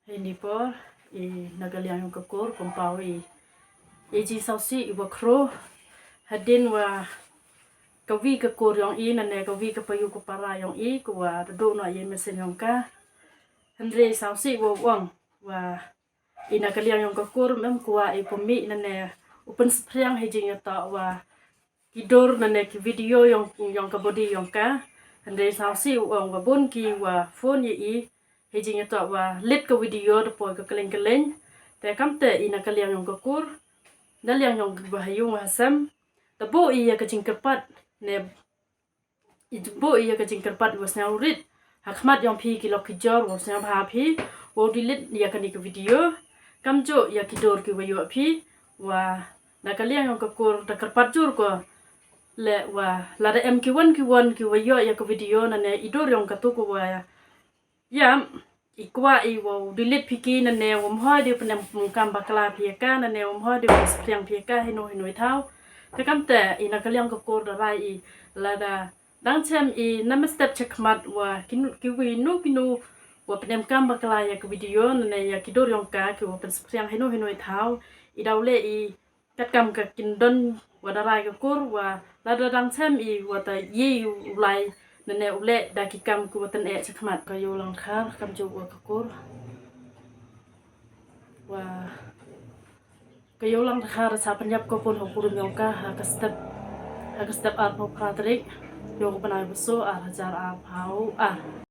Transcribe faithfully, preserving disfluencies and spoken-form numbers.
Heini por, i na ka liang yong ka kur, kum paw i, i jingsawsih i wa khro hadien wa ka wi ka kur yong i, nane ka wi ka payu ka para yong i, ka wa da duh noh ya i mynsiem yong ka. Hynrei sawsih wa u ong wa i na ka liang yong ka kur, em kwah i pynmih nane u pynsphriang hei jingyatoh wa ki dur nane ki video yong, yong ka body yong ka. Hynrei sawsih u ong wa bun ki wa phone ya i hei jingyatoh wa lit ka video da poi ka kylleiñ kylleiñ. Te kamte i na ka liang yong ka kur, na liang yong wa ha yung wa ha sem, da buh i ya ka jingkyrpad, ne i buh i ya ka jingkyrpad wa sñiaw rit ha khmat yong phi ki lok ki jor, wa sñiaw bha phi wa u delete ya kani ka video. Kamjooh ya ki dur ki wa yoh phi, wa na ka liang yong ka kur da kyrpad jur ko le wa lada em ki wan ki wan ki wa yoh ya ka video nane i dur yong katu ka wa ya, i kwah i wa u delete phi ki nane wa ym hoi de u pynemkam bakla phi ya ka, nane wa ym hoi de u pynsphriang phi ya ka heino heino i thaw. Te kamte i na ka liang ka kur da rai i, lada dang chem i na mynstep chakhmat wa ki nu, ki wi nu ki nu wa pynemkam bakla ya ka video nane ya ki dur yong ka ki wa pynsphriang heino heino i thaw, i daw leh i katkam ka kyndon wa da rai ka kur, wa lada dang chem i wa ta ye u lai nane u leh da ki kam ki wa tyneh chakhmat. Ka yow lang dkhar kamjooh wa ka kur, wa ka yow lang dkhar sa pynyap ko pun ha u kurim yong ka ha ka step, ha ka step arphaw phra tarik yong u bnai wa soo ar hajar arphaw ar.